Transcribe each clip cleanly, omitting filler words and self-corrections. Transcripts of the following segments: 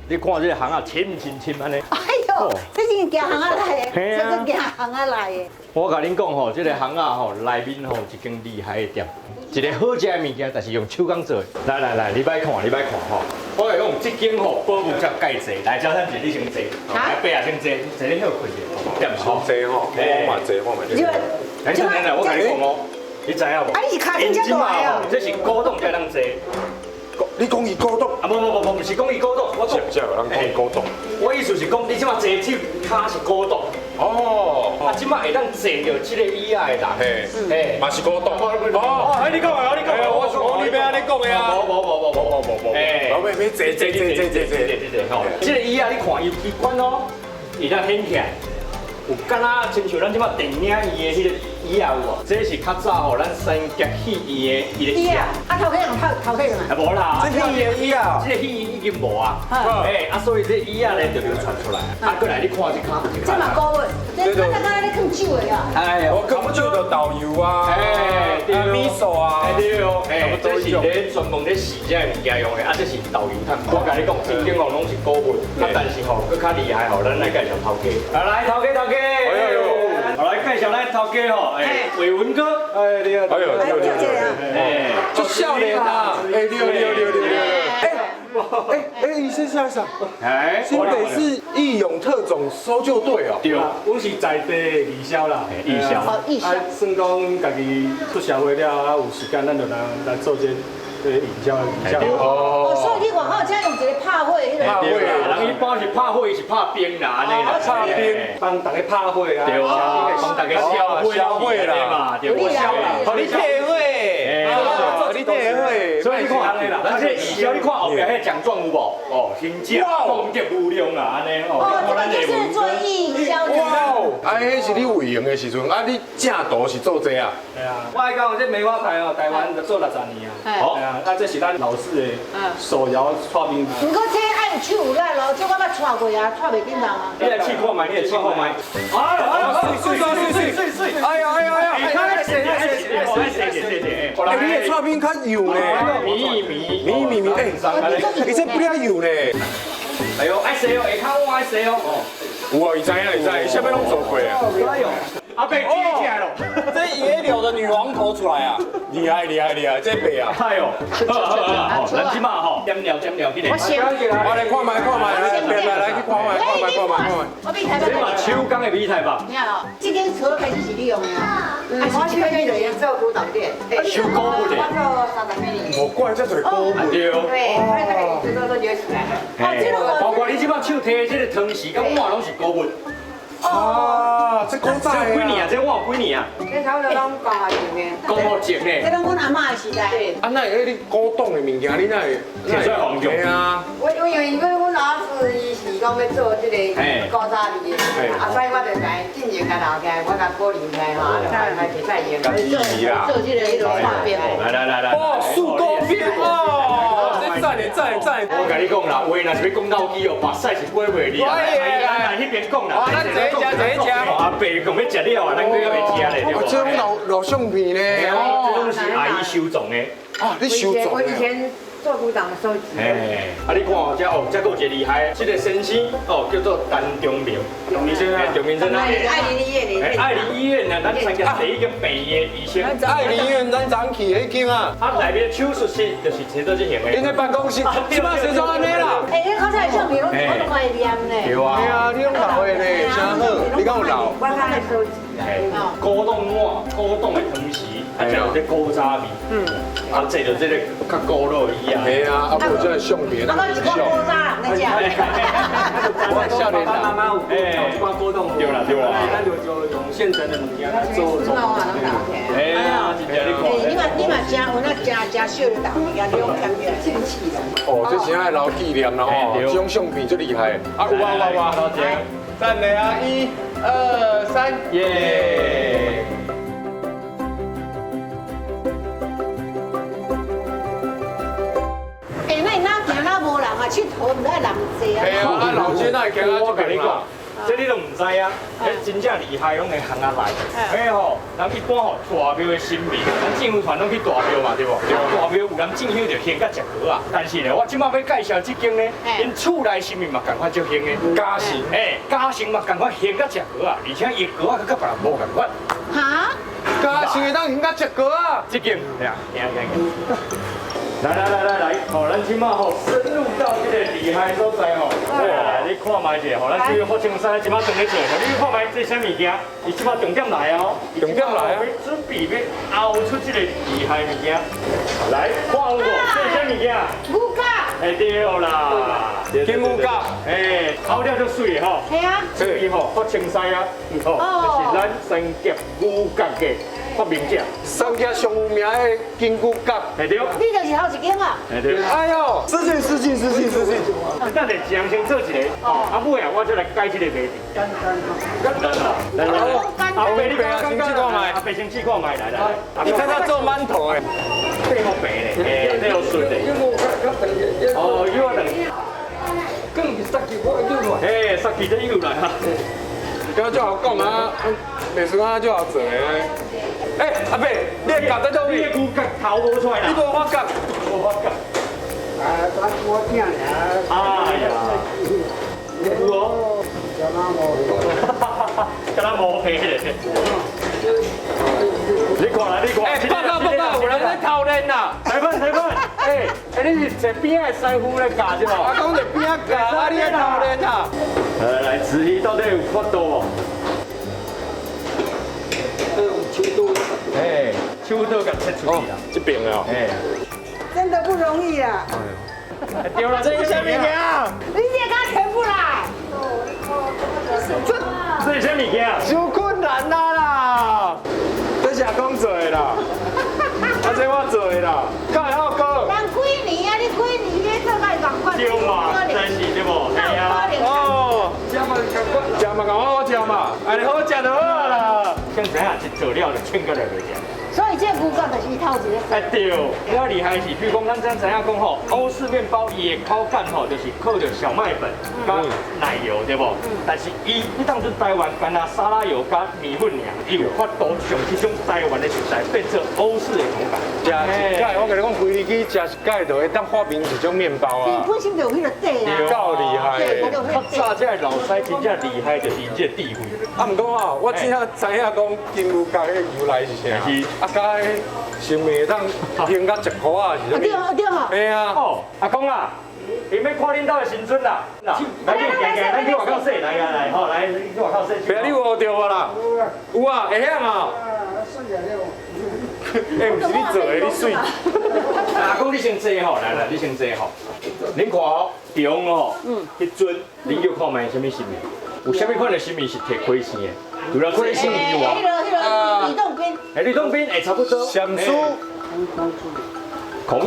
你看這个巷仔深深深按呢。哎喲，這是行巷仔內的，這是行巷仔內的。我共恁講吼，這个巷仔吼內面吼一間厲害的店，一个好食的物件，但是用手工做的。來來來，你欲看，你欲看吼。我來講，這間吼寶物才蓋濟，來，焦生姐你先坐，來伯仔先坐，坐咧歇睏者，對毋坐吼，我嘛坐，我嘛坐。來，來來，我共你講哦，你知影無？啊，你是跤聲遮大哦。這是古董才通坐。你講伊古董？啊，無無無無，毋是講伊古董，我講。是毋是有人講古董？我意思是講，你這馬坐手跤是古董。哦。啊，這馬會當坐著這個椅仔的人，嘿，嘿，嘛是古董。哦，哎，你講的，你講的，我是講你欲按呢講的啊。無無無無無無無無。哎，老妹，欲坐坐坐坐坐坐坐坐吼。這個椅仔你看伊有機關哦，會當掀起來。有敢若親像咱這馬電影院的彼個椅仔有無？這是較早吼，咱三峡戲院的彼個椅仔。啊，頭家人頭頭家人啊？無啦，這戲院椅仔，這個戲院已經無啊。哎，啊，所以這椅仔咧就流傳出來。啊，過來你看這跤。這嘛古物，這剛才咧囥酒的啊。哎，我囥酒就豆油啊，哎，米素啊，對哦，哎，這是咧專門咧試這個物件用的，啊，這是豆油桶。我共你講，這間哦攏是古物，啊，但是吼，閣較厲害吼，咱來介紹頭家。來，頭家頭家。哎呦，好來介紹咱頭家吼，哎，偉文哥，哎，你好，哎呦，你好，你好，哎，足少年啊，哎，你好，你好，你好，你好，哎，哎哎，醫生先生，哎，新北市義勇特種搜救隊哦，對，阮是在地的義消啦，義消，哦，義消，啊，算講家己出社會了啊，有時間咱就來來做這個營銷營銷。哦，所以你外口才用一個拍火，彼個。拍火，人一般是拍火，是拍冰啦，按呢啦。拍冰，幫大家拍火啊。對啊，幫大家消火消火啦，對無？消啦，予你退火，予你退火。所以你看，咱這個義消，你看後壁彼獎狀有無？哦，真正功德無量啊，按呢哦。哦，這個就是做義消的。哇哦，啊，彼是你有閒的時陣，啊，你正途是做這啊？對啊，我愛講這梅花牌哦，台灣就做60年啊。好。啊，這是咱老式的手搖剉冰。毋過這愛有手有力咯，這我捌剉過啊，剉袂緊動啊。你來試看覓，你來試看覓。哎哎，媠媠媠媠媠！哎呀哎呀哎呀！哎，謝謝謝謝謝謝。哎，你的剉冰較幼呢？米米米米米，哎，你這不了幼呢？哎喲，愛洗哦，下跤碗愛洗哦。有啊，伊知影，伊知，伊啥物攏做過啊。哎喲，阿伯記起來了，這野柳的女王頭出來啊！厲害厲害厲害，這白啊！哎喲，好，好，咱這馬吼點料點料，起來。我先。我來看覓看覓，來來來去看覓看覓看覓看覓。我比台北。這嘛手工的米苔吧？你好，這間厝開始是你用的啊？我是去做古董店，收古物的。我做30幾年。莫怪這濟古物。對。對，所以這個制作都留起來了。哦，這個。包括你這馬手提這個湯匙，佮碗攏是古物。啊，這古早的。這幾年啊？這碗有幾年啊？這差不多攏公仔前的。公仔前的。這攏阮阿嬤的時代。啊，那會你古董的物件，你哪會？摕出來放用。啊。我因為阮老師伊是講欲做這個古早味的，啊，所以我就共伊進前共留起來，我共保留起來吼，啊，就來摕出來用。做這個彼落剉冰。來來來來。哦，素糕冰哦，這讚的讚的讚的。我共你講啦，話若是欲講到機哦，目屎是過袂離啊。來彼邊講啦。咱坐一食，坐一食。阿伯講欲食了啊，咱閣猶袂食咧，對無？這種老老相片呢？這攏是阿姨收藏的。啊，你收藏的。我以前做古董的收集。哎，啊，你看哦，這哦，這閣有一個厲害，這個先生哦，叫做陳忠明，忠明先生，忠明先生。愛鄰醫院的。愛鄰醫院啊，咱參加第一間病院的醫生。愛鄰醫院，咱昨去彼間啊。啊，內面手術室就是坐做這型的。𪜶的辦公室，這擺西裝按呢啦。哎，你較早的相片攏我攏會念呢。對啊。對啊，你攏老的呢，真好，你敢有老？我較愛收集。古董碗、古董的湯匙，啊，食著這古早味。啊，坐著這個較古老的椅仔。嘿啊，啊，無這個相片。啊，攏一寡古早人咧食。我少年爸爸媽媽有教這寡古董。對啦對啦。咱就就用現成的物件來做做。哎呀，真正你看。你嘛真有那真真少的物件，你攏捡起來。進氣的。哦，這真愛留紀念啦吼，這種相片足厲害。啊，有啊有啊有啊。等下啊，一、二、三，耶！欸，那你哪行哪無人啊？𨑨迌毋知人濟啊。嘿啊，啊老街哪會行啊？我共你講，這你都毋知啊！這真正厲害，攏會行啊來。哎吼，人一般吼大廟的神明，咱政府團攏去大廟嘛，對無？大廟有人進香就興佮食粿仔。但是咧，我這馬欲介紹這間呢，𪜶厝內神明嘛仝款足興的。嘉誠，哎，嘉誠嘛仝款興佮食粿仔，而且伊粿仔佮別人無仝款。哈？嘉誠會當興佮食粿仔？這間，來，行行行。來來來來來，吼，咱這馬吼深入到這個厲害所在吼。哇，你看覓者吼，咱這個福清山這馬正咧做，你看覓這啥物件？伊這馬重點來啊！重點來啊！欲準備欲熬出這個厲害物件。來，看有無？這啥物件？牛角。哎對啦，金牛角。哎，熬了就媠的吼。係啊。所以吼，福清西啊，吼，就是咱三峽牛角的發明者。三峽上有名的金牛角。哎對。你就是頭一間啊。哎對。哎呦，失敬失敬失敬失敬。等下一人先做一個，啊尾啊，我再來解這個謎題。簡單簡單啊。來來來，阿伯你先試看覓，阿伯先試看覓，來來來。你睇下做饅頭的，這好白咧，哎，這好順咧。哦，有啊，更是殺氣，我有來。嘿，殺氣這有來哈。剛才好講啊，袂輸啊，足好做的。哎，阿伯，你的角在佗位？你的牛角頭無出來啦。你無發覺？無發覺。啊，我囝爾。哎呀，有哦。敢若無。敢若無皮咧。你看啦，你看。哎，報告報告，有人在偷練啦！裁判裁判，哎哎，你是坐邊仔的師傅咧教這無？阿公在邊仔教，啊你咧偷練啊？來來，慈禧到底有法度無？手刀。哎，手刀共切出去啦。這邊哦。哎，真的不容易啊。對啦，這是啥物件？你這敢提不來？這是啥物件？傷困難啊啦！這是阿公做的啦，啊這我做的啦，敢會曉講？人幾年啊？你幾年咧做甲伊仝款？對嘛，真是對無？係啊。哦，食嘛仝款，食嘛仝款好食嘛，按呢好食就好啦。像知影一做了就穿過來袂食。所以這牛角就是伊頭一个。哎對，較厲害是，比如講咱知影講吼，歐式麵包伊的口感吼，就是靠著小麥粉佮奶油對無？但是伊，你當陣台灣干焦沙拉油佮麵粉爾，伊有法度將這種台灣的食材變做歐式的口感。食一蓋，我共你講，規日去食一蓋就會當發明一種麵包啊。本身就有彼個底啊。夠厲害的。較早這個老師真正厲害，就是𪜶這個智慧。啊，毋過吼，我只仔知影講金牛角的由來是啥？啊，佮神明會當興佮食苦仔是啥物？對啊對啊。嘿啊。哦，阿公啊，𪜶欲看恁兜的神尊啦。來，去行行，咱去外口踅，來來來，好，來去外口踅。爸，你有學著無啦？有啊，會曉啊。欸，毋是你做的，你媠。阿公，你先坐吼，來來，你先坐吼。恁看哦，中哦，彼尊，恁叫看覓啥物神明？有啥物款的神明是提開生的？除了開生以外，彼个李洞賓。哎，呂洞賓，哎，差不多。禪師。孔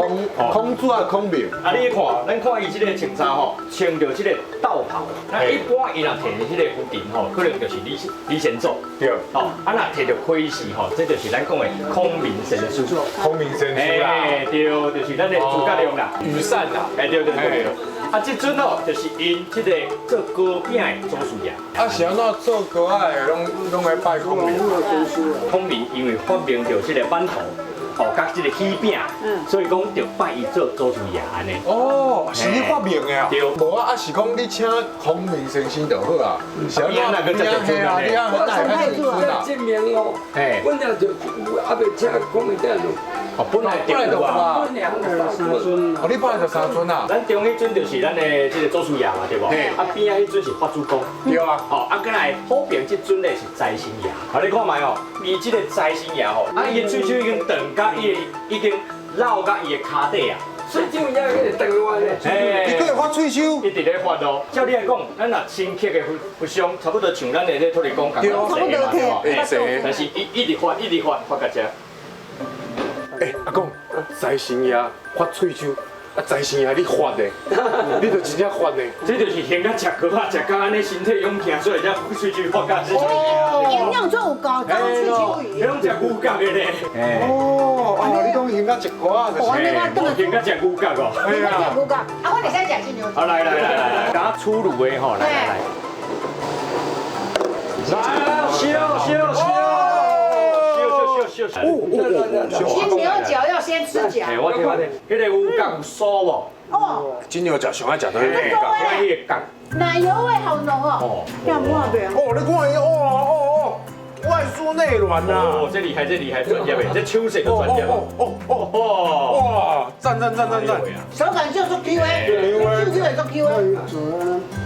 孔子啊，孔明。啊，你看，咱看伊這个穿衫吼，穿著這个道袍。那一般伊若提彼个拂尘吼，可能就是李李先祖。對。哦，啊若提著盔士吼，這就是咱講的孔明先師。孔明先師啦。哎，對，就是咱的諸葛亮啦。羽扇啦。哎，對對對對。啊，這尊哦，就是𪜶這个做糕餅的祖師爺。啊，是按怎做糕仔的，攏會拜孔明？孔明因為發明著這個饅頭。哦，佮這個喜餅，所以講就拜伊做祖師爺按呢。哦，是你發明的啊？對。無啊，啊是講你請孔明先生就好啊。是按怎？你啊，你啊，我證明哦，本來就有，猶未請孔明先生。哦，本來就有啊。本來就三尊。哦，你本來就三尊啊。咱中彼尊就是咱的這個祖師爺嘛，對無？啊，邊仔彼尊是法主公。對啊。哦，啊，過來好爿這尊咧是財神爺。好，你看覓哦，伊這個財神爺吼，啊，伊的喙鬚已經長甲伊的已經落甲伊的跤底啊。喙鬚也個長落來咧。伊閣會發喙鬚？一直咧發哦。照你來講，咱若親戚的佛像，差不多像咱的咧土地公仝款濟嘛，對無？但是伊一直發，一直發，發到這。欸，阿公，財神爺發喙鬚，啊，財神爺你發的，你就真正發的。這就是興佮食粿仔，食到按呢身體勇健，所以才喙鬚發甲這。營養足有夠，長喙鬚彼攏食牛角的咧。哦，哦，你講興佮食粿仔就是。興佮食牛角哦。興佮食牛角，啊，我會使食這牛。好，來來來來來，佮出爐的吼，來來來。來來，燒燒燒，燒燒燒燒。煎牛角要先吃角。哎，我聽我聽，彼個牛角有酥無？哦。煎牛角上愛食到彼個角，彼個角。奶油味好濃哦。要唔要？哦，你看伊，哦哦哦，外酥內軟啊！哦，這厲害，這厲害，專業的，這手勢都專業。哦哦哦哦，哇，讚讚讚讚讚！手感就是 Q 的，手手會足 Q 的。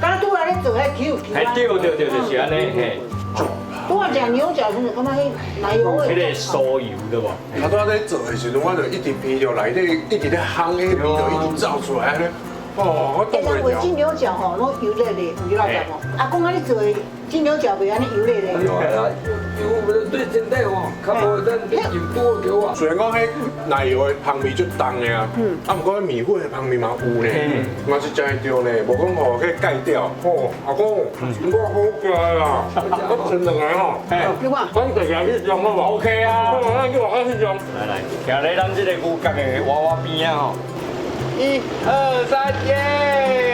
敢若拄來咧做彼 Q Q 嘿，對對對，就是按呢，嘿。拄仔食牛角，時感覺彼奶油味。彼個酥油對無？他拄仔咧做的時陣，我就一直鼻著內底一直咧烘，彼個味道一直走出來。哦，我欸，人話煎牛角吼，攏油膩膩，有老食無？阿公啊，你做的煎牛角袂按呢油膩膩？油對身體吼，較無咱油多對啊。雖然講彼奶油的香味足重的啊，啊，毋過彼麵粉的香味嘛有呢，嘛是真會著呢，無講吼去蓋掉。吼，阿公，我好食啊，我剩兩個吼。你看，咱大家去用好無？OK 啊，咱去外口去用。來來，徛咧咱這個牛角的娃娃邊仔吼。一二三，耶！